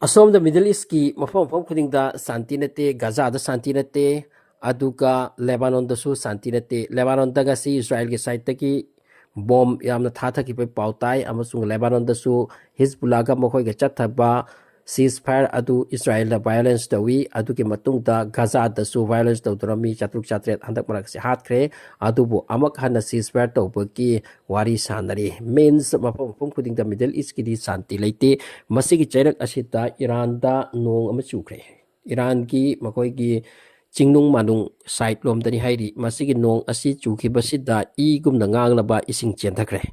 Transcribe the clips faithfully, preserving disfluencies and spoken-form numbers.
ꯑꯁꯣꯝꯗ Middle Eastꯀꯤ ꯃꯐꯝ ꯃꯐꯝ ꯈꯨꯗꯤꯡꯗ ꯁꯥꯟꯇꯤ ꯅꯠꯇꯦ, ꯒꯥꯖꯥꯗ ꯁꯥꯟꯇꯤ ꯅꯠꯇꯦ, ꯑꯗꯨꯒ ꯂꯦꯕꯥꯅꯣꯟꯗꯁꯨ ꯁꯥꯟꯇꯤ ꯅꯠꯇꯦ꯫ ꯂꯦꯕꯥꯅꯣꯟꯗ ꯉꯁꯤ ꯏꯁꯔꯥꯏꯜꯒꯤ ꯁꯥꯏꯠꯇꯒꯤ ꯕꯣꯝ ꯌꯥꯝꯅ ꯊꯥꯊꯈꯤꯕꯒꯤ ꯄꯥꯎ ꯇꯥꯏ, ꯑꯃꯁꯨꯡ ꯂꯦꯕꯥꯅꯣꯟꯗꯁꯨ ꯍꯤꯖꯕꯨꯜꯂꯥꯒ ꯃꯈꯣꯏꯒ ꯆꯠꯊꯕ ceasefire ꯑꯗꯨ ꯏꯁꯔꯥꯏꯜꯅ violence ꯇꯧꯏ꯫ ꯑꯗꯨꯒꯤ ꯃꯇꯨꯡꯗ ꯒꯥꯖꯥꯗꯁꯨ violence ꯇꯧꯗꯨꯅ ꯃꯤ ꯆꯥꯇ꯭ꯔꯨꯛ ꯆꯥꯇ꯭ꯔꯦꯠ ꯍꯟꯗꯛ ꯃꯔꯛꯁꯦ ꯍꯥꯠꯈ꯭ꯔꯦ꯫ ꯑꯗꯨꯕꯨ ꯑꯃꯨꯛ ꯍꯟꯅ ceasefire ꯇꯧꯕꯒꯤ ꯋꯥꯔꯤ ꯁꯥꯟꯅꯔꯤ꯫ Means ꯃꯐꯝ ꯃꯐꯝ ꯈꯨꯗꯤꯡꯗ Middle Eastꯀꯤꯗꯤ ꯁꯥꯟꯇꯤ ꯂꯩꯇꯦ꯫ ꯃꯁꯤꯒꯤ ꯆꯩꯔꯛ ꯑꯁꯤꯗ ꯏꯔꯥꯟꯗ ꯅꯣꯡ ꯑꯃ ꯆꯨꯈ꯭ꯔꯦ꯫ ꯏꯔꯥꯟꯒꯤ ꯃꯈꯣꯏꯒꯤ ꯆꯤꯡꯅꯨꯡ ꯃꯥꯅꯨꯡ side ꯂꯣꯝꯗꯅꯤ ꯍꯥꯏꯔꯤ꯫ ꯃꯁꯤꯒꯤ ꯅꯣꯡ ꯑꯁꯤ ꯆꯨꯈꯤꯕꯁꯤꯗ ꯏꯒꯨꯝꯅ ꯉꯥꯡꯂꯕ ꯏꯁꯤꯡ ꯆꯦꯟꯊꯈ꯭ꯔꯦ꯫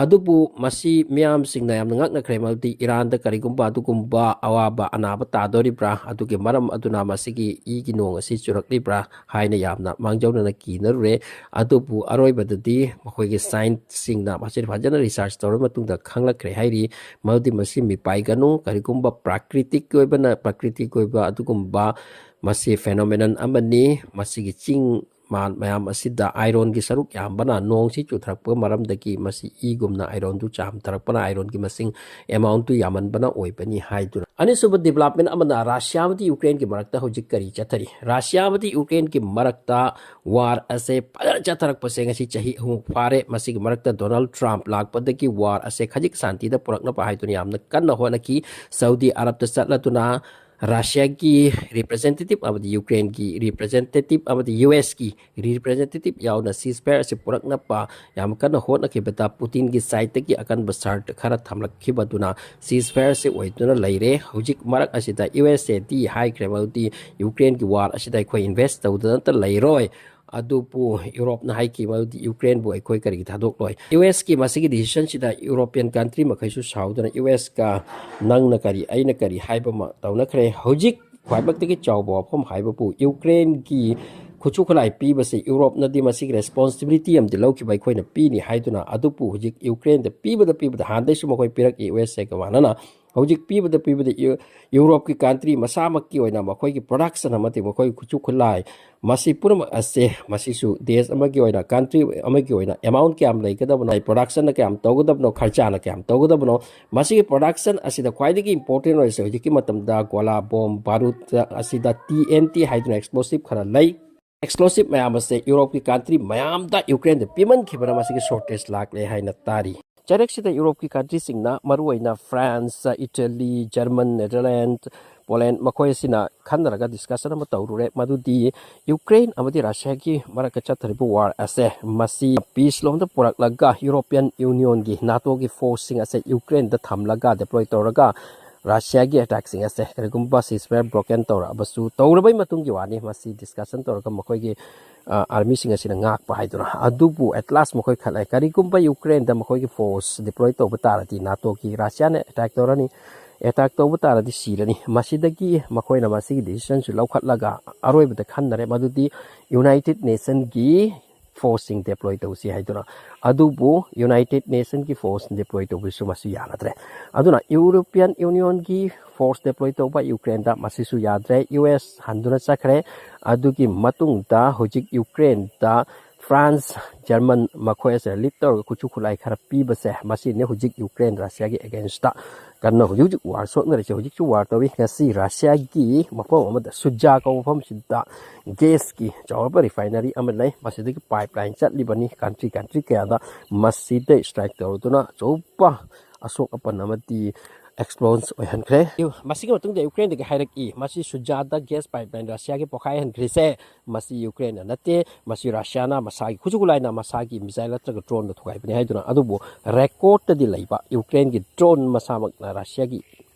ꯑꯗꯨꯕꯨ ꯃꯁꯤ ꯃꯤꯌꯥꯝꯁꯤꯡꯅ ꯌꯥꯝꯅ ꯉꯛꯅꯈ꯭ꯔꯦ, ꯃꯔꯝꯗꯤ ꯏꯔꯥꯟꯗ ꯀꯔꯤꯒꯨꯝꯕ ꯑꯗꯨꯒꯨꯝꯕ ꯑꯋꯥꯕ ꯑꯅꯥꯕ ꯇꯥꯗꯣꯔꯤꯕ꯭ꯔꯥ, ꯑꯗꯨꯒꯤ ꯃꯔꯝ ꯑꯗꯨꯅ ꯃꯁꯤꯒꯤ ꯏꯒꯤ ꯅꯣꯡ ꯑꯁꯤ ꯆꯨꯔꯛꯂꯤꯕ꯭ꯔꯥ ꯍꯥꯏꯅ ꯌꯥꯝꯅ ꯃꯥꯡꯖꯧꯅꯅ ꯀꯤꯅꯔꯨꯔꯦ꯫ ꯑꯗꯨꯕꯨ ꯑꯔꯣꯏꯕꯗꯗꯤ ꯃꯈꯣꯏꯒꯤ scientistꯁꯤꯡꯅ ꯃꯁꯤ ꯐꯖꯅ research ꯇꯧꯔꯕ ꯃꯇꯨꯡꯗ ꯈꯪꯂꯛꯈ꯭ꯔꯦ ꯍꯥꯏꯔꯤ꯫ ꯃꯗꯨꯗꯤ ꯃꯁꯤ ꯃꯤꯄꯥꯏꯒꯅꯨ, ꯀꯔꯤꯒꯨꯝꯕ ꯄ꯭ꯔꯥꯀ꯭ꯔꯤꯇꯤꯛꯀꯤ ꯑꯣꯏꯕꯅ, ꯄ꯭ꯔꯀ꯭ꯔꯤꯇꯤꯛꯀꯤ ꯑꯣꯏꯕ ꯑꯗꯨꯒꯨꯝꯕ ꯃꯁꯤ phenomenon ꯑꯃꯅꯤ꯫ ꯃꯁꯤꯒꯤ ꯆꯤꯡ ꯃꯥꯟ ꯃꯌꯥꯝ ꯑꯁꯤꯗ ironꯒꯤ ꯁꯔꯨꯛ ꯌꯥꯝꯕꯅ ꯅꯣꯡꯁꯤ ꯆꯨꯊꯔꯛꯄ ꯃꯔꯝꯗꯒꯤ ꯃꯁꯤ ꯏꯒꯨꯝꯅ ironꯗꯨ ꯆꯥꯝꯊꯔꯛꯄꯅ ironꯒꯤ ꯃꯁꯤꯡ amountꯇꯨ ꯌꯥꯝꯃꯟꯕꯅ ꯑꯣꯏꯕꯅꯤ ꯍꯥꯏꯗꯨꯅ꯫ ꯑꯅꯤꯁꯨꯕ development ꯑꯃꯅ ꯔꯁꯤꯌꯥ ꯑꯃꯗꯤ ꯌꯨꯀ꯭ꯔꯦꯟꯒꯤ ꯃꯔꯛꯇ ꯍꯧꯖꯤꯛ ꯀꯔꯤ ꯆꯠꯊꯔꯤ? ꯔꯁꯤꯌꯥ ꯑꯃꯗꯤ ꯌꯨꯀ꯭ꯔꯦꯟꯒꯤ ꯃꯔꯛꯇ war ꯑꯁꯦ ꯐꯖꯅ ꯆꯠꯊꯔꯛꯄꯁꯦ ꯉꯁꯤ ꯆꯍꯤ ꯑꯍꯨꯝ ꯐꯥꯔꯦ꯫ ꯃꯁꯤꯒꯤ ꯃꯔꯛꯇ ꯗꯣꯅꯥꯜꯗ ꯇ꯭ꯔꯝꯞ ꯂꯥꯛꯄꯗꯒꯤ war ꯑꯁꯦ ꯈꯖꯤꯛ ꯁꯥꯟꯇꯤꯗ ꯄꯨꯔꯛꯅꯕ ꯍꯥꯏꯗꯨꯅ ꯌꯥꯝꯅ ꯀꯟꯅ ꯍꯣꯠꯅꯈꯤ꯫ ꯁꯥꯎꯗꯤ ꯑꯔꯕꯇ ꯆꯠꯂꯗꯨꯅ ꯔꯁꯤꯌꯥꯒꯤ representative ꯑꯃꯗꯤ ꯌꯨꯀ꯭ꯔꯦꯟꯒꯤ representative ꯑꯃꯗꯤ ꯌꯨ ꯑꯦꯁꯀꯤ representative ꯌꯥꯎꯅ ceasefire ꯑꯁꯤ ꯄꯨꯔꯛꯅꯕ ꯌꯥꯝ ꯀꯟꯅ ꯍꯣꯠꯅꯈꯤꯕꯗ ꯄꯨꯇꯤꯟꯒꯤ sideꯇꯒꯤ ꯑꯀꯟꯕ ꯁꯔꯠ ꯈꯔ ꯊꯝꯂꯛꯈꯤꯕꯗꯨꯅ ceasefire ꯑꯁꯤ ꯑꯣꯏꯗꯨꯅ ꯂꯩꯔꯦ꯫ ꯍꯧꯖꯤꯛ ꯃꯔꯛ ꯑꯁꯤꯗ ꯌꯨ ꯑꯦꯁ ꯑꯦꯗꯤ ꯍꯥꯏꯈ꯭ꯔꯦ, ꯃꯗꯨꯗꯤ ꯌꯨꯀ꯭ꯔꯦꯟꯒꯤ war ꯑꯁꯤꯗ ꯑꯩꯈꯣꯏ invest ꯇꯧꯗꯅꯇ ꯂꯩꯔꯣꯏ꯫ ꯑꯗꯨꯕꯨ ꯌꯨꯔꯣꯞꯅ ꯍꯥꯏꯈꯤ, ꯃꯗꯨꯗꯤ ꯌꯨꯀ꯭ꯔꯦꯟꯕꯨ ꯑꯩꯈꯣꯏ ꯀꯔꯤꯒꯤ ꯊꯥꯗꯣꯛꯂꯣꯏ? ꯌꯨ ꯑꯦꯁꯀꯤ ꯃꯁꯤꯒꯤ decisionꯁꯤꯗ European country ꯃꯈꯩꯁꯨ ꯁꯥꯎꯗꯨꯅ ꯌꯨ ꯑꯦꯁꯀ ꯅꯪꯅ ꯀꯔꯤ ꯑꯩꯅ ꯀꯔꯤ ꯍꯥꯏꯕ ꯑꯃ ꯇꯧꯅꯈ꯭ꯔꯦ꯫ ꯍꯧꯖꯤꯛ ꯈ꯭ꯋꯥꯏꯃꯛꯇꯒꯤ ꯆꯥꯎꯕ ꯋꯥꯐꯝ ꯍꯥꯏꯕꯕꯨ ꯌꯨꯀ꯭ꯔꯦꯟꯒꯤ ꯈꯨꯠꯁꯨ ꯈꯨꯠꯂꯥꯏ ꯄꯤꯕꯁꯦ ꯌꯨꯔꯣꯞꯅꯗꯤ ꯃꯁꯤꯒꯤ responsibility ꯑꯃꯗꯤ ꯂꯧꯈꯤꯕ ꯑꯩꯈꯣꯏꯅ ꯄꯤꯅꯤ ꯍꯥꯏꯗꯨꯅ, ꯑꯗꯨꯕꯨ ꯍꯧꯖꯤꯛ ꯌꯨꯀ꯭ꯔꯦꯟꯗ ꯄꯤꯕꯗ ꯄꯤꯕꯗ ꯍꯥꯟꯅꯗꯩꯁꯨ ꯃꯈꯣꯏ ꯄꯤꯔꯛꯏ ꯌꯨ ꯑꯦꯁ ꯑꯦꯒ ꯃꯥꯟꯅꯅ꯫ ꯍꯧꯖꯤꯛ ꯄꯤꯕꯗ ꯄꯤꯕꯗ ꯌꯨ- ꯌꯨꯔꯣꯞꯀꯤ ꯀꯟꯇ꯭ꯔꯤ ꯃꯁꯥꯃꯛꯀꯤ ꯑꯣꯏꯅ ꯃꯈꯣꯏꯒꯤ ꯄ꯭ꯔꯗꯛꯁꯟ ꯑꯃꯗꯤ ꯃꯈꯣꯏꯒꯤ ꯈꯨꯠꯁꯨ ꯈꯨꯠꯂꯥꯏ, ꯃꯁꯤ ꯄꯨꯝꯅꯃꯛ ꯑꯁꯦ ꯃꯁꯤꯁꯨ ꯗꯦꯁ ꯑꯃꯒꯤ ꯑꯣꯏꯅ, ꯀꯟꯇ꯭ꯔꯤ ꯑꯃꯒꯤ ꯑꯣꯏꯅ ꯑꯦꯃꯥꯎꯟ ꯀꯌꯥꯝ ꯂꯩꯒꯗꯕꯅꯣ, ꯄ꯭ꯔꯗꯛꯁꯟꯅ ꯀꯌꯥꯝ ꯇꯧꯒꯗꯕꯅꯣ, ꯈꯔꯆꯥꯅ ꯀꯌꯥꯝ ꯇꯧꯒꯗꯕꯅꯣ, ꯃꯁꯤꯒꯤ ꯄ꯭ꯔꯗꯛꯁꯟ ꯑꯁꯤꯗ ꯈ꯭ꯋꯥꯏꯗꯒꯤ ꯏꯝꯄꯣꯔꯇꯦꯟ ꯑꯣꯏꯔꯤꯁꯦ ꯍꯧꯖꯤꯛꯀꯤ ꯃꯇꯝꯗ ꯒꯣꯂꯥ ꯕꯣꯝ ꯕꯥꯔꯨꯗ ꯑꯁꯤꯗ ꯇꯤ ꯑꯦꯟ ꯇꯤ ꯍꯥꯏꯗꯨꯅ ꯑꯦꯛꯁꯄ꯭ꯂꯣꯁꯤꯞ ꯈꯔ ꯂꯩ꯫ ꯑꯦꯛꯁꯄ꯭ꯂꯣꯁꯤꯞ ꯃꯌꯥꯝ ꯑꯁꯦ ꯌꯨꯔꯣꯞꯀꯤ ꯀꯟꯇ꯭ꯔꯤ ꯃꯌꯥꯝꯗ ꯌꯨꯀ꯭ꯔꯦꯟꯗ ꯄꯤꯃꯟꯈꯤꯕꯅ ꯃꯁꯤꯒꯤ ꯁꯣꯔꯇꯦꯖ ꯂꯥꯛꯂꯦ ꯍꯥꯏꯅ ꯇꯥꯔꯤ꯫ ꯆꯩꯔꯛꯁꯤꯗ ꯌꯨꯔꯣꯞꯀꯤ ꯀꯟꯇ꯭ꯔꯤꯁꯤꯡꯅ, ꯃꯔꯨꯑꯣꯏꯅ France, Italy, German, Netherland, Poland, ꯃꯈꯣꯏ ꯑꯁꯤꯅ ꯈꯟꯅꯔꯒ ꯗꯤꯁꯀꯁꯟ ꯑꯃ ꯇꯧꯔꯨꯔꯦ, ꯃꯗꯨꯗꯤ ꯌꯨꯀ꯭ꯔꯦꯟ ꯑꯃꯗꯤ ꯔꯁꯤꯌꯥꯒꯤ ꯃꯔꯛꯇ ꯆꯠꯊꯔꯤꯕ ꯋꯥꯔ ꯑꯁꯦ ꯃꯁꯤ ꯄꯤꯁ ꯂꯣꯝꯗ ꯄꯨꯔꯛꯂꯒ ꯌꯨꯔꯣꯄꯤꯌꯟ ꯌꯨꯅꯤꯌꯟꯒꯤ, ꯅꯥꯇꯣꯒꯤ ꯐꯣꯔꯁꯁꯤꯡ ꯑꯁꯦ ꯌꯨꯀ꯭ꯔꯦꯟꯗ ꯊꯝꯂꯒ ꯗꯤꯄ꯭ꯂꯣꯏ ꯇꯧꯔꯒ ꯔꯁꯤꯌꯥꯒꯤ ꯑꯦꯇꯦꯛꯁꯤꯡ ꯑꯁꯦ ꯀꯔꯤꯒꯨꯝꯕ ꯁꯤꯁꯐꯥꯌꯔ ꯕ꯭ꯔꯣꯀꯟ ꯇꯧꯔꯛꯑꯕꯁꯨ, ꯇꯧꯔꯕꯩ ꯃꯇꯨꯡꯒꯤ ꯋꯥꯅꯤ, ꯃꯁꯤ ꯗꯤꯁꯀꯁꯟ ꯇꯧꯔꯒ ꯃꯈꯣꯏꯒꯤ ꯑꯥꯔꯃꯤꯁꯤꯡ ꯑꯁꯤꯅ ꯉꯥꯛꯄ ꯍꯥꯏꯗꯨꯅ꯫ ꯑꯗꯨꯕꯨ ꯑꯦꯠ ꯂꯥꯁ ꯃꯈꯣꯏ ꯈꯜꯂꯦ, ꯀꯔꯤꯒꯨꯝꯕ ꯌꯨꯀ꯭ꯔꯦꯟꯗ ꯃꯈꯣꯏꯒꯤ ꯐꯣꯔꯁ ꯗꯤꯄ꯭ꯂꯣꯏ ꯇꯧꯕ ꯇꯥꯔꯗꯤ ꯅꯥꯇꯣꯒꯤ, ꯔꯁꯤꯌꯥꯅ ꯑꯦꯇꯦꯛ ꯇꯧꯔꯅꯤ, ꯑꯦꯇꯦꯛ ꯇꯧꯕ ꯇꯥꯔꯗꯤ ꯁꯤꯔꯅꯤ꯫ ꯃꯁꯤꯗꯒꯤ ꯃꯈꯣꯏꯅ ꯃꯁꯤꯒꯤ ꯗꯤꯁꯤꯖꯟꯁꯨ ꯂꯧꯈꯠꯂꯒ ꯑꯔꯣꯏꯕꯗ ꯈꯟꯅꯔꯦ, ꯃꯗꯨꯗꯤ ꯌꯨꯅꯥꯏꯇꯦꯠ ꯅꯦꯁꯟꯒꯤ ꯐꯣꯔꯁꯁꯤꯡ ꯗꯤꯄ꯭ꯂꯣꯏ ꯇꯧꯁꯤ ꯍꯥꯏꯗꯨꯅ꯫ ꯑꯗꯨꯕꯨ ꯌꯨꯅꯥꯏꯇꯦꯠ ꯅꯦꯁꯟꯒꯤ ꯐꯣꯔꯁ ꯗꯤꯄ꯭ꯂꯣꯏ ꯇꯧꯕꯁꯨ ꯃꯁꯤ ꯌꯥꯅꯗ꯭ꯔꯦ꯫ ꯑꯗꯨꯅ ꯌꯨꯔꯣꯄꯤꯌꯟ ꯌꯨꯅꯤꯌꯟꯒꯤ ꯐꯣꯔꯁ ꯗꯤꯄ꯭ꯂꯣꯏ ꯇꯧꯕ ꯌꯨꯀ꯭ꯔꯦꯟꯗ, ꯃꯁꯤꯁꯨ ꯌꯥꯗ꯭ꯔꯦ꯫ ꯌꯨ ꯑꯦꯁ ꯍꯟꯗꯨꯅ ꯆꯠꯈ꯭ꯔꯦ꯫ ꯑꯗꯨꯒꯤ ꯃꯇꯨꯡꯗ ꯍꯧꯖꯤꯛ ꯌꯨꯀ꯭ꯔꯦꯟꯗ ꯐ꯭ꯔꯥꯟꯁ, ꯖꯔꯃꯟ ꯃꯈꯣꯏ ꯑꯁꯦ ꯂꯤꯗ ꯇꯧꯔꯒ ꯈꯨꯠꯁꯨ ꯈꯨꯠꯂꯥꯏ ꯈꯔ ꯄꯤꯕꯁꯦ, ꯃꯁꯤꯅꯤ ꯍꯧꯖꯤꯛ ꯌꯨꯀ꯭ꯔꯦꯟ ꯔꯁꯤꯌꯥꯒꯤ ꯑꯦꯒꯦꯟꯁꯇ ꯀꯟꯅ ꯍꯧꯖꯤꯛ ꯍꯧꯖꯤꯛ ꯋꯥꯔ ꯁꯣꯛꯅꯔꯤꯁꯦ꯫ ꯍꯧꯖꯤꯛꯁꯨ ꯋꯥꯔ ꯇꯧꯔꯤ꯫ ꯉꯁꯤ ꯔꯁꯤꯌꯥꯒꯤ ꯃꯐꯝ ꯑꯃꯗ, ꯁꯨꯖꯥ ꯀꯧꯕ ꯃꯐꯝꯁꯤꯗ ꯒꯦꯁꯀꯤ ꯆꯥꯎꯔꯕ ꯔꯤꯐꯥꯏꯅꯔꯤ ꯑꯃ ꯂꯩ꯫ ꯃꯁꯤꯗꯒꯤ ꯄꯥꯏꯞ ꯂꯥꯏꯟ ꯆꯠꯂꯤꯕꯅꯤ꯫ ꯀꯟꯇ꯭ꯔꯤ ꯀꯟꯇ꯭ꯔꯤ ꯀꯌꯥꯗ ꯃꯁꯤꯗ ꯏꯁꯇ꯭ꯔꯥꯏꯛ ꯇꯧꯔꯗꯨꯅ ꯑꯆꯧꯕ ꯑꯁꯣꯛ ꯑꯄꯟ ꯑꯃꯗꯤ ꯑꯦꯛꯁꯄ꯭ꯂꯣꯟꯁ ꯑꯣꯏꯍꯟꯈ꯭ꯔꯦ꯫ ꯃꯁꯤꯒꯤ ꯃꯇꯨꯡꯗ ꯌꯨꯀ꯭ꯔꯦꯟꯗꯒꯤ ꯍꯥꯏꯔꯛꯏ, ꯃꯁꯤ ꯁꯨꯖꯥꯗ ꯒꯦꯁ ꯄꯥꯏꯞ ꯂꯥꯏꯟ ꯔꯁꯤꯌꯥꯒꯤ ꯄꯣꯈꯥꯏꯍꯟꯈ꯭ꯔꯤꯁꯦ, ꯃꯁꯤ ꯌꯨꯀ꯭ꯔꯦꯟꯅ ꯅꯠꯇꯦ, ꯃꯁꯤ ꯔꯁꯤꯌꯥꯅ ꯃꯁꯥꯒꯤ ꯈꯨꯠꯁꯨ ꯈꯨꯠꯂꯥꯏꯅ ꯃꯁꯥꯒꯤ ꯃꯤꯁꯥꯏꯜ ꯅꯠꯇ꯭ꯔꯒ ꯗ꯭ꯔꯣꯟꯗ ꯊꯨꯒꯥꯏꯕꯅꯤ ꯍꯥꯏꯗꯨꯅ꯫ ꯑꯗꯨꯕꯨ ꯔꯦꯀꯣꯔꯠꯇꯗꯤ ꯂꯩꯕ, ꯌꯨꯀ꯭ꯔꯦꯟꯒꯤ ꯗ꯭ꯔꯣꯟ ꯃꯁꯥꯃꯛꯅ ꯔꯁꯤꯌꯥꯒꯤ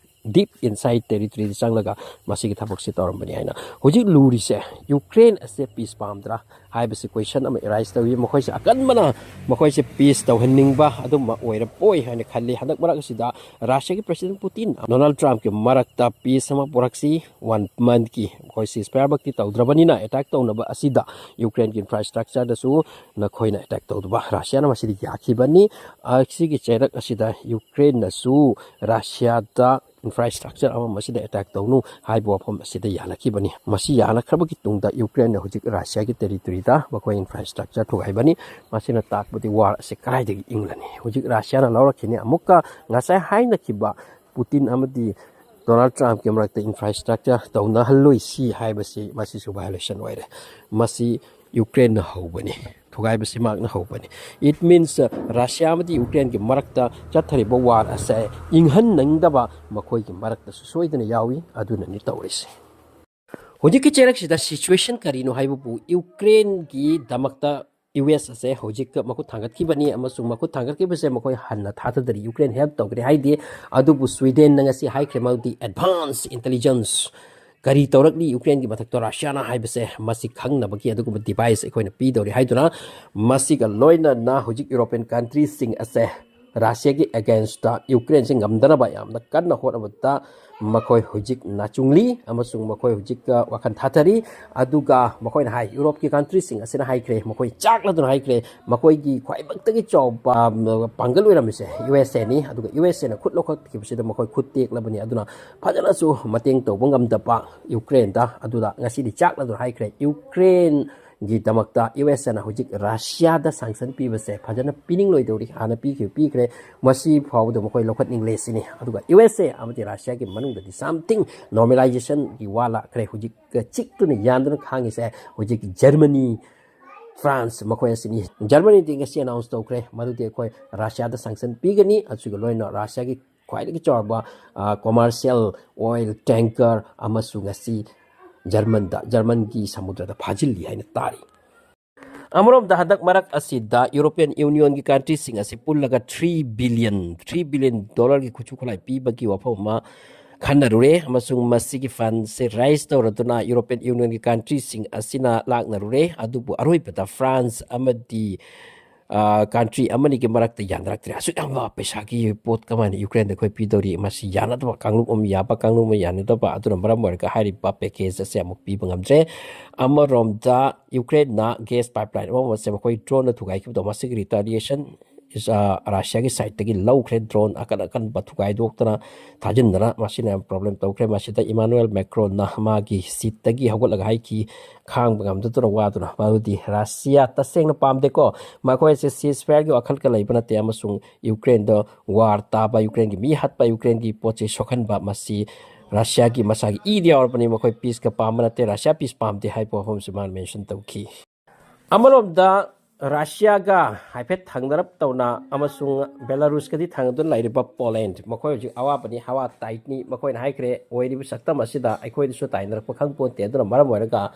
deep inside territory ꯗ ꯆꯪꯂꯒ ꯃꯁꯤꯒꯤ ꯊꯕꯛꯁꯤ ꯇꯧꯔꯝꯕꯅꯤ ꯍꯥꯏꯅ꯫ ꯍꯧꯖꯤꯛ ꯂꯨꯔꯤꯁꯦ, ꯌꯨꯀ꯭ꯔꯦꯟ ꯑꯁꯦ peace ꯄꯥꯝꯗ꯭ꯔꯥ ꯍꯥꯏꯕꯁꯤ question ꯑꯃ arise ꯇꯧꯏ꯫ ꯃꯈꯣꯏꯁꯦ ꯑꯀꯟꯕꯅ ꯃꯈꯣꯏꯁꯦ peace ꯇꯧꯍꯟꯅꯤꯡꯕ ꯑꯗꯨꯝꯕ ꯑꯣꯏꯔꯕꯣꯏ ꯍꯥꯏꯅ ꯈꯜꯂꯤ꯫ ꯍꯟꯗꯛ ꯃꯔꯛ ꯑꯁꯤꯗ ꯔꯁꯤꯌꯥꯒꯤ president ꯄꯨꯇꯤꯟ, ꯗꯣꯅꯥꯜꯗ ꯇ꯭ꯔꯝꯞꯀꯤ ꯃꯔꯛꯇ peace ꯑꯃ ꯄꯨꯔꯛꯁꯤ, one month ꯀꯤ, ꯃꯈꯣꯏ ceasefire ꯃꯛꯇꯤ ꯇꯧꯗ꯭ꯔꯕꯅꯤꯅ, attack ꯇꯧꯅꯕ ꯑꯁꯤꯗ ꯌꯨꯀ꯭ꯔꯦꯟꯒꯤ infrastructure ꯗꯁꯨ ꯅꯈꯣꯏꯅ attack ꯇꯧꯗꯕ꯫ ꯔꯁꯤꯌꯥꯅ ꯃꯁꯤꯗꯤ ꯌꯥꯈꯤꯕꯅꯤ꯫ ꯑꯁꯤꯒꯤ ꯆꯩꯔꯛ ꯑꯁꯤꯗ ꯌꯨꯀ꯭ꯔꯦꯟꯅꯁꯨ ꯔꯁꯤꯌꯥꯗ infrastructure ꯑꯃ ꯃꯁꯤꯗ attack ꯇꯧꯅꯨ ꯍꯥꯏꯕ ꯋꯥꯐꯝ ꯑꯁꯤꯗ ꯌꯥꯅꯈꯤꯕꯅꯤ꯫ ꯃꯁꯤ ꯌꯥꯅꯈ꯭ꯔꯕꯒꯤ ꯇꯨꯡꯗ ꯌꯨꯀ꯭ꯔꯦꯟꯅ ꯍꯧꯖꯤꯛ ꯔꯁꯤꯌꯥꯒꯤ territory ꯗ ꯃꯈꯣꯏ infrastructure ꯊꯨꯒꯥꯏꯕꯅꯤ꯫ ꯃꯁꯤꯅ ꯇꯥꯛꯄꯗꯤ war ꯑꯁꯤ ꯀꯗꯥꯏꯗꯒꯤ ꯏꯪꯂꯅꯤ? ꯍꯧꯖꯤꯛ ꯔꯁꯤꯌꯥꯅ ꯂꯧꯔꯛꯈꯤꯅꯤ꯫ ꯑꯃꯨꯛꯀ ꯉꯁꯥꯏ ꯍꯥꯏꯅꯈꯤꯕ ꯄꯨꯇꯤꯟ ꯑꯃꯗꯤ ꯗꯣꯅꯥꯜꯗ ꯇ꯭ꯔꯝꯞꯀꯤ ꯃꯔꯛꯇ infrastructure ꯇꯧꯅꯍꯜꯂꯣꯏꯁꯤ ꯍꯥꯏꯕꯁꯤ, ꯃꯁꯤꯁꯨ violation ꯑꯣꯏꯔꯦ꯫ ꯃꯁꯤ ꯌꯨꯀ꯭ꯔꯦꯟꯅ ꯍꯧꯕꯅꯤ, ꯊꯨꯒꯥꯏꯕꯁꯤ ꯃꯍꯥꯛꯅ ꯍꯧꯕꯅꯤ꯫ It means, uh, ꯔꯁꯤꯌꯥ ꯑꯃꯗꯤ ꯌꯨꯀ꯭ꯔꯦꯟꯒꯤ ꯃꯔꯛꯇ ꯆꯠꯊꯔꯤꯕ war ꯑꯁꯦ ꯏꯪꯍꯟꯅꯤꯡꯗꯕ ꯃꯈꯣꯏꯒꯤ ꯃꯔꯛꯇꯁꯨ ꯁꯣꯏꯗꯅ ꯌꯥꯎꯏ꯫ ꯑꯗꯨꯅꯅꯤ ꯇꯧꯔꯤꯁꯦ꯫ ꯍꯧꯖꯤꯛꯀꯤ ꯆꯩꯔꯛꯁꯤꯗ situation ꯀꯔꯤꯅꯣ ꯍꯥꯏꯕꯕꯨ, ꯌꯨꯀ꯭ꯔꯦꯟꯒꯤꯗꯃꯛꯇ ꯌꯨ ꯑꯦꯁ ꯑꯁꯦ ꯍꯧꯖꯤꯛ ꯃꯈꯨꯠ ꯊꯥꯡꯒꯠꯈꯤꯕꯅꯤ, ꯑꯃꯁꯨꯡ ꯃꯈꯨꯠ ꯊꯥꯡꯒꯠꯈꯤꯕꯁꯦ ꯃꯈꯣꯏ ꯍꯟꯅ ꯊꯥꯊꯗꯔꯤ, ꯌꯨꯀ꯭ꯔꯦꯟ help ꯇꯧꯒꯅꯤ ꯍꯥꯏꯗꯦ꯫ ꯑꯗꯨꯕꯨ ꯁ꯭ꯋꯤꯗꯦꯟꯅ ꯉꯁꯤ ꯍꯥꯏꯈ꯭ꯔꯦ, ꯃꯗꯨꯗꯤ advance intelligence ꯀꯔꯤ ꯇꯧꯔꯛꯂꯤ ꯌꯨꯀ꯭ꯔꯦꯟꯒꯤ ꯃꯊꯛꯇ ꯔꯁꯤꯌꯥꯅ ꯍꯥꯏꯕꯁꯦ, ꯃꯁꯤ ꯈꯪꯅꯕꯒꯤ ꯑꯗꯨꯒꯨꯝꯕ device ꯑꯩꯈꯣꯏꯅ ꯄꯤꯗꯧꯔꯤ ꯍꯥꯏꯗꯨꯅ, ꯃꯁꯤꯒ ꯂꯣꯏꯅꯅ ꯍꯧꯖꯤꯛ European countryꯁꯤꯡ ꯑꯁꯦ ꯔꯁꯤꯌꯥꯒꯤ againstꯇ ꯌꯨꯀ꯭ꯔꯦꯟꯁꯤ ꯉꯝꯗꯅꯕ ꯌꯥꯝꯅ ꯀꯟꯅ ꯍꯣꯠꯅꯕꯗ ꯃꯈꯣꯏ ꯍꯧꯖꯤꯛ ꯅꯥꯆꯨꯡꯂꯤ ꯑꯃꯁꯨꯡ ꯃꯈꯣꯏ ꯍꯧꯖꯤꯛ, ꯑ, ꯋꯥꯈꯜ ꯊꯥꯊꯔꯤ꯫ ꯑꯗꯨꯒ ꯃꯈꯣꯏꯅ ꯍꯥꯏ, ꯌꯨꯔꯣꯞꯀꯤ countryꯁꯤꯡ ꯑꯁꯤꯅ ꯍꯥꯏꯈ꯭ꯔꯦ, ꯃꯈꯣꯏ ꯆꯥꯛꯂꯗꯨꯅ ꯍꯥꯏꯈ꯭ꯔꯦ, ꯃꯈꯣꯏꯒꯤ ꯈ꯭ꯋꯥꯏꯃꯛꯇꯒꯤ ꯆꯥꯎꯕ, ꯑ, ꯄꯥꯡꯒꯜ ꯑꯣꯏꯔꯝꯃꯤꯁꯦ ꯌꯨ ꯑꯦꯁ ꯑꯦꯅꯤ꯫ ꯑꯗꯨꯒ ꯌꯨ ꯑꯦꯁ ꯑꯦꯅ ꯈꯨꯠ ꯂꯧꯈꯠꯈꯤꯕꯁꯤꯗ ꯃꯈꯣꯏ ꯈꯨꯠ ꯇꯦꯛꯂꯕꯅꯤ꯫ ꯑꯗꯨꯅ ꯐꯖꯅꯁꯨ ꯃꯇꯦꯡ ꯇꯧꯕ ꯉꯝꯗꯕ ꯌꯨꯀ꯭ꯔꯦꯟꯗ꯫ ꯑꯗꯨꯗ ꯉꯁꯤꯗꯤ ꯆꯥꯛꯂꯗꯨꯅ ꯍꯥꯏꯈ꯭ꯔꯦ, ꯌꯨꯀ꯭ꯔꯦꯟꯒꯤꯗꯃꯛꯇ ꯌꯨ ꯑꯦꯁ ꯑꯦꯅ ꯍꯧꯖꯤꯛ ꯔꯁꯤꯌꯥꯗ sanction ꯄꯤꯕꯁꯦ ꯐꯖꯅ ꯄꯤꯅꯤꯡꯂꯣꯏꯗꯧꯔꯤ꯫ ꯍꯥꯟꯅ ꯄꯤꯈꯤꯕ ꯄꯤꯈ꯭ꯔꯦ, ꯃꯁꯤ ꯐꯥꯎꯕꯗ ꯃꯈꯣꯏ ꯂꯧꯈꯠꯅꯤꯡꯂꯦ ꯁꯤꯅꯤ꯫ ꯑꯗꯨꯒ ꯌꯨ ꯑꯦꯁ ꯑꯦ ꯑꯃꯗꯤ ꯔꯁꯤꯌꯥꯒꯤ ꯃꯅꯨꯡꯗꯗꯤ something normalizationꯒꯤ ꯋꯥ ꯂꯥꯛꯈ꯭ꯔꯦ꯫ ꯍꯧꯖꯤꯛ ꯆꯤꯛꯇꯨꯅ ꯌꯥꯟꯗꯨꯅ ꯈꯥꯡꯉꯤꯁꯦ ꯍꯧꯖꯤꯛ ꯖꯔꯃꯅꯤ, ꯐ꯭ꯔꯥꯟꯁ ꯃꯈꯣꯏ ꯑꯁꯤꯅꯤ꯫ ꯖꯔꯃꯅꯤꯗꯤ ꯉꯁꯤ announce ꯇꯧꯈ꯭ꯔꯦ, ꯃꯗꯨꯗꯤ ꯑꯩꯈꯣꯏ ꯔꯁꯤꯌꯥꯗ sanction ꯄꯤꯒꯅꯤ꯫ ꯑꯁꯤꯒ ꯂꯣꯏꯅ ꯔꯁꯤꯌꯥꯒꯤ ꯈ꯭ꯋꯥꯏꯗꯒꯤ ꯆꯥꯎꯔꯕ, ꯑ, commercial oil tanker ꯑꯃꯁꯨ ꯉꯁꯤ ꯖꯔꯃꯟꯗ, ꯖꯔꯃꯟꯒꯤ ꯁꯃꯨꯗ꯭ꯔꯗ ꯐꯥꯖꯤꯜꯂꯤ ꯍꯥꯏꯅ ꯇꯥꯔꯤ꯫ ꯑꯃꯔꯣꯝꯗ ꯍꯟꯗꯛ ꯃꯔꯛ ꯑꯁꯤꯗ European Unionꯒꯤ countryꯁꯤꯡ ꯑꯁꯤ ꯄꯨꯜꯂꯒ three billion, three billion dollarꯒꯤ ꯈꯨꯠꯁꯨ ꯈꯨꯠꯂꯥꯏ ꯄꯤꯕꯒꯤ ꯋꯥꯐꯝ ꯑꯃ ꯈꯟꯅꯔꯨꯔꯦ ꯑꯃꯁꯨꯡ ꯃꯁꯤꯒꯤ ꯐꯟꯁꯦ ꯔꯦꯖ ꯇꯧꯔꯗꯨꯅ ꯌꯨꯔꯣꯄꯤꯌꯟ ꯌꯨꯅꯤꯌꯟꯒꯤ ꯀꯟꯇ꯭ꯔꯤꯁꯤꯡ ꯑꯁꯤꯅ ꯂꯥꯛꯅꯔꯨꯔꯦ꯫ ꯑꯗꯨꯕꯨ ꯑꯔꯣꯏꯕꯗ ꯐ꯭ꯔꯥꯟꯁ ꯑꯃꯗꯤ ꯀꯟꯇ꯭ꯔꯤ ꯑꯃꯅꯤꯒꯤ ꯃꯔꯛꯇ ꯌꯥꯅꯔꯛꯇ꯭ꯔꯦ꯫ ꯑꯁꯨꯛ ꯌꯥꯝꯕ ꯄꯩꯁꯥꯒꯤ ꯄꯣꯠ ꯀꯃꯥꯏꯅ ꯌꯨꯀ꯭ꯔꯦꯟꯗ ꯑꯩꯈꯣꯏ ꯄꯤꯗꯧꯔꯤ? ꯃꯁꯤ ꯌꯥꯅꯗꯕ ꯀꯥꯡꯂꯨꯞ ꯑꯃ ꯌꯥꯕ, ꯀꯥꯡꯂꯨꯞ ꯑꯃ ꯌꯥꯅꯗꯕ꯫ ꯑꯗꯨꯅ ꯃꯔꯝ ꯑꯣꯏꯔꯒ ꯍꯥꯏꯔꯤꯕ ꯄꯦꯀꯦꯖ ꯑꯁꯦ ꯑꯃꯨꯛ ꯄꯤꯕ ꯉꯝꯗ꯭ꯔꯦ꯫ ꯑꯃꯔꯣꯝꯗ ꯌꯨꯀ꯭ꯔꯦꯟꯅ ꯒꯦꯁ ꯄꯥꯏꯞꯂꯥꯏꯟ ꯑꯃ ꯑꯃꯁꯦ ꯃꯈꯣꯏ ꯗ꯭ꯔꯣꯟꯅ ꯊꯨꯒꯥꯏꯈꯤꯕꯗꯣ, ꯃꯁꯤꯒꯤ ꯔꯤꯇꯥꯂꯤꯌꯦꯁꯟ ꯔꯥꯁꯤꯌꯥꯒꯤ ꯁꯥꯏꯠꯇꯒꯤ ꯂꯧꯈ꯭ꯔꯦ꯫ ꯗ꯭ꯔꯣꯟ ꯑꯀꯟ ꯑꯀꯟꯕ ꯊꯨꯒꯥꯏꯗꯣꯛꯇꯅ ꯊꯥꯖꯤꯟꯗꯅ ꯃꯁꯤꯅ ꯌꯥꯝ ꯄ꯭ꯔꯣꯕ꯭ꯂꯦꯝ ꯇꯧꯈ꯭ꯔꯦ꯫ ꯃꯁꯤꯗ ꯏꯃꯥꯅꯨꯑꯦꯜ ꯃꯦꯀ꯭ꯔꯣꯟꯅ ꯃꯥꯒꯤ ꯁꯤꯠꯇꯒꯤ ꯍꯧꯒꯠꯂꯒ ꯍꯥꯏꯈꯤ, ꯈꯥꯡꯕ ꯉꯝꯗꯗꯨꯅ ꯋꯥꯗꯨꯅ꯫ ꯃꯗꯨꯗꯤ ꯔꯥꯁꯤꯌꯥ ꯇꯁꯦꯡꯅ ꯄꯥꯝꯗꯦꯀꯣ꯫ ꯃꯈꯣꯏꯁꯦ ꯁꯤꯁꯐꯥꯌꯔꯒꯤ ꯋꯥꯈꯜꯒ ꯂꯩꯕ ꯅꯠꯇꯦ ꯑꯃꯁꯨꯡ ꯌꯨꯀ꯭ꯔꯦꯟꯗ ꯋꯥꯔ ꯇꯥꯕ, ꯌꯨꯀ꯭ꯔꯦꯟꯒꯤ ꯃꯤ ꯍꯥꯠꯄ, ꯌꯨꯀ꯭ꯔꯦꯟꯒꯤ ꯄꯣꯠ ꯆꯩ ꯁꯣꯛꯍꯟꯕ, ꯃꯁꯤ ꯔꯥꯁꯤꯌꯥꯒꯤ ꯃꯁꯥꯒꯤ ꯏꯗ ꯌꯥꯎꯔꯕꯅꯤ꯫ ꯃꯈꯣꯏ ꯄꯤꯁꯀ ꯄꯥꯝꯕ ꯅꯠꯇꯦ, ꯔꯥꯁꯤꯌꯥ ꯄꯤꯁ ꯄꯥꯝꯗꯦ ꯍꯥꯏꯕ ꯋꯥꯐꯝꯁꯤ ꯃꯥꯅ ꯃꯦꯟꯁꯟ ꯇꯧꯈꯤ꯫ ꯑꯃꯔꯣꯝꯗ ꯔꯥꯁꯤꯌꯥꯒ ꯍꯥꯏꯐꯦꯠ ꯊꯪꯅꯔꯞ ꯇꯧꯅ ꯑꯃꯁꯨꯡ ꯕꯦꯂꯥꯔꯨꯁꯀꯗꯤ ꯊꯪꯅꯗꯨꯅ ꯂꯩꯔꯤꯕ ꯄꯣꯂꯦꯟ, ꯃꯈꯣꯏ ꯍꯧꯖꯤꯛ ꯑꯋꯥꯕꯅꯤ, ꯍꯋꯥ ꯇꯥꯏꯠꯅꯤ꯫ ꯃꯈꯣꯏꯅ ꯍꯥꯏꯈ꯭ꯔꯦ, ꯑꯣꯏꯔꯤꯕ ꯁꯛꯇꯝ ꯑꯁꯤꯗ ꯑꯩꯈꯣꯏꯗꯁꯨ ꯇꯥꯏꯅꯔꯛꯄ ꯈꯪꯄꯣꯟꯇꯦ꯫ ꯑꯗꯨꯅ ꯃꯔꯝ ꯑꯣꯏꯔꯒ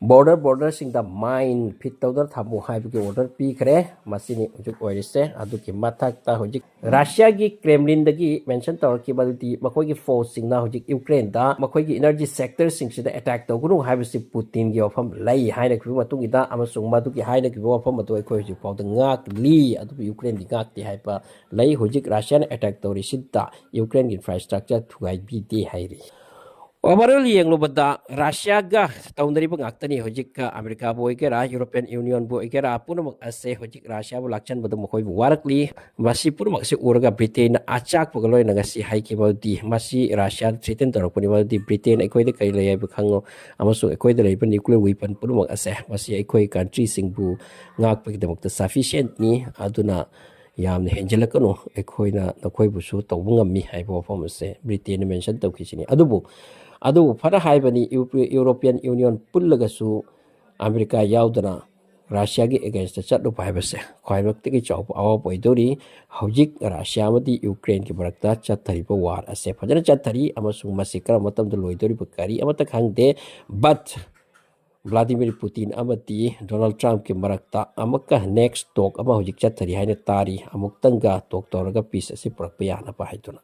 ꯕꯣꯔꯗꯔ, ꯕꯣꯔꯗꯔꯁꯤꯡꯗ ꯃꯥꯏꯟ ꯐꯤꯠ ꯇꯧꯗꯨꯅ ꯊꯝꯃꯨ ꯍꯥꯏꯕꯒꯤ ꯑꯣꯔꯗꯔ ꯄꯤꯈ꯭ꯔꯦ꯫ ꯃꯁꯤꯅꯤ ꯍꯧꯖꯤꯛ ꯑꯣꯏꯔꯤꯁꯦ꯫ ꯑꯗꯨꯒꯤ ꯃꯊꯛꯇ ꯍꯧꯖꯤꯛ ꯔꯥꯁꯤꯌꯥꯒꯤ ꯀ꯭ꯔꯦꯝꯂꯤꯟꯗꯒꯤ ꯃꯦꯟꯁꯟ ꯇꯧꯔꯛꯈꯤꯕ ꯑꯗꯨꯗꯤ ꯃꯈꯣꯏꯒꯤ ꯐꯣꯔꯁꯁꯤꯡꯅ ꯍꯧꯖꯤꯛ ꯌꯨꯀ꯭ꯔꯦꯟꯗ ꯃꯈꯣꯏꯒꯤ ꯏꯅꯔꯖꯤ ꯁꯦꯛꯇꯔꯁꯤꯡꯁꯤꯗ ꯑꯦꯇꯦꯛ ꯇꯧꯒꯅꯨ ꯍꯥꯏꯕꯁꯤ ꯄꯨꯇꯤꯟꯒꯤ ꯋꯥꯐꯝ ꯂꯩ ꯍꯥꯏꯅꯈꯤꯕ ꯃꯇꯨꯡꯗ, ꯑꯃꯁꯨꯡ ꯃꯗꯨꯒꯤ ꯍꯥꯏꯅꯈꯤꯕ ꯋꯥꯐꯝ ꯑꯗꯨ ꯑꯩꯈꯣꯏ ꯍꯧꯖꯤꯛ ꯐꯥꯎꯗ ꯉꯥꯛꯂꯤ, ꯑꯗꯨꯕꯨ ꯌꯨꯀ꯭ꯔꯦꯟꯗꯤ ꯉꯥꯛꯇꯦ ꯍꯥꯏꯕ ꯂꯩ꯫ ꯍꯧꯖꯤꯛ ꯔꯥꯁꯤꯌꯥꯅ ꯑꯦꯇꯦꯛ ꯇꯧꯔꯤꯁꯤꯗ ꯌꯨꯀ꯭ꯔꯦꯟꯒꯤ ꯏꯟꯐ꯭ꯔꯥꯁ꯭ꯇ꯭ꯔꯛꯆꯔ ꯊꯨꯒꯥꯏꯕꯤꯗꯦ ꯍꯥꯏꯔꯤ꯫ ꯑꯣꯚꯔꯑꯣꯜ ꯌꯦꯡꯂꯨꯕꯗ ꯔꯥꯁꯤꯌꯥꯒ ꯇꯧꯅꯔꯤꯕ ꯉꯥꯛꯇꯅꯤ꯫ ꯍꯧꯖꯤꯛ ꯑꯃꯦꯔꯤꯀꯥꯕꯨ ꯑꯣꯏꯒꯦꯔꯥ, ꯌꯨꯔꯣꯄꯤꯌꯟ ꯌꯨꯅꯤꯌꯟꯕꯨ ꯑꯣꯏꯒꯦꯔꯥ, ꯄꯨꯝꯅꯃꯛ ꯑꯁꯦ ꯍꯧꯖꯤꯛ ꯔꯥꯁꯤꯌꯥꯕꯨ ꯂꯥꯛꯆꯟꯕꯗ ꯃꯈꯣꯏꯕꯨ ꯋꯥꯔꯛꯂꯤ꯫ ꯃꯁꯤ ꯄꯨꯝꯅꯃꯛ ꯑꯁꯤ ꯎꯔꯒ ꯕ꯭ꯔꯤꯇꯦꯟꯅ ꯑꯆꯥꯛꯄꯒ ꯂꯣꯏꯅ ꯉꯁꯤ ꯍꯥꯏꯈꯤ, ꯃꯗꯨꯗꯤ ꯃꯁꯤ ꯔꯥꯁꯤꯌꯥꯗ ꯊ꯭ꯔꯦꯇꯟ ꯇꯧꯔꯛꯄꯅꯤ, ꯃꯗꯨꯗꯤ ꯕ꯭ꯔꯤꯇꯦꯟ ꯑꯩꯈꯣꯏꯗ ꯀꯔꯤ ꯂꯩ ꯍꯥꯏꯕ ꯈꯪꯉꯣ, ꯑꯃꯁꯨꯡ ꯑꯩꯈꯣꯏꯗ ꯂꯩꯕ ꯅ꯭ꯌꯨꯀ꯭ꯂꯤꯌꯔ ꯋꯤꯄꯟ ꯄꯨꯝꯅꯃꯛ ꯑꯁꯦ ꯃꯁꯤ ꯑꯩꯈꯣꯏ ꯀꯟꯇ꯭ꯔꯤꯁꯤꯡꯕꯨ ꯉꯥꯛꯄꯒꯤꯗꯃꯛꯇ ꯁꯐꯤꯁꯤꯌꯦꯟꯠꯅꯤ꯫ ꯑꯗꯨꯅ ꯌꯥꯝꯅ ꯍꯦꯟꯖꯤꯜꯂꯛꯀꯅꯨ, ꯑꯩꯈꯣꯏꯅ ꯅꯈꯣꯏꯕꯨꯁꯨ ꯇꯧꯕ ꯉꯝꯃꯤ ꯍꯥꯏꯕ ꯋꯥꯐꯝ ꯑꯁꯦ ꯕ꯭ꯔꯤꯇꯦꯟꯅ ꯃꯦꯟꯁꯟ ꯇꯧꯈꯤꯁꯤꯅꯤ꯫ ꯑꯗꯨꯕꯨ ꯑꯗꯨꯕꯨ ꯐꯅ ꯍꯥꯏꯕꯅꯤ, ꯌꯨ-, ꯌꯨꯔꯣꯄꯤꯌꯟ ꯌꯨꯅꯤꯌꯟ ꯄꯨꯜꯂꯒꯁꯨ ꯑꯃꯦꯔꯤꯀꯥ ꯌꯥꯎꯗꯅ ꯔꯥꯁꯤꯌꯥꯒꯤ ꯑꯦꯒꯦꯟꯁꯇ ꯆꯠꯂꯨꯕ ꯍꯥꯏꯕꯁꯦ ꯈ꯭ꯋꯥꯏꯃꯛꯇꯒꯤ ꯆꯥꯎꯕ ꯑꯋꯥꯕ ꯑꯣꯏꯗꯧꯔꯤ꯫ ꯍꯧꯖꯤꯛ ꯔꯥꯁꯤꯌꯥ ꯑꯃꯗꯤ ꯌꯨꯀ꯭ꯔꯦꯟꯒꯤ ꯃꯔꯛꯇ ꯆꯠꯊꯔꯤꯕ ꯋꯥꯔ ꯑꯁꯦ ꯐꯖꯅ ꯆꯠꯊꯔꯤ, ꯑꯃꯁꯨꯡ ꯃꯁꯤ ꯀꯔꯝꯕ ꯃꯇꯝꯗ ꯂꯣꯏꯗꯧꯔꯤꯕ ꯀꯔꯤ ꯑꯃꯠꯇ ꯈꯪꯗꯦ꯫ But ꯚ꯭ꯂꯥꯗꯤꯃꯤꯔ ꯄꯨꯇꯤꯟ ꯑꯃꯗꯤ ꯗꯣꯅꯥꯜꯗ ꯇ꯭ꯔꯝꯞꯀꯤ ꯃꯔꯛꯇ ꯑꯃꯨꯛꯀ ꯅꯦꯛꯁ ꯇꯣꯛ ꯑꯃ ꯍꯧꯖꯤꯛ ꯆꯠꯊꯔꯤ ꯍꯥꯏꯅ ꯇꯥꯔꯤ, ꯑꯃꯨꯛꯇꯪꯒ ꯇꯣꯛ ꯇꯧꯔꯒ ꯄꯤꯁ ꯑꯁꯤ ꯄꯨꯔꯛꯄ ꯌꯥꯅꯕ ꯍꯥꯏꯗꯨꯅ꯫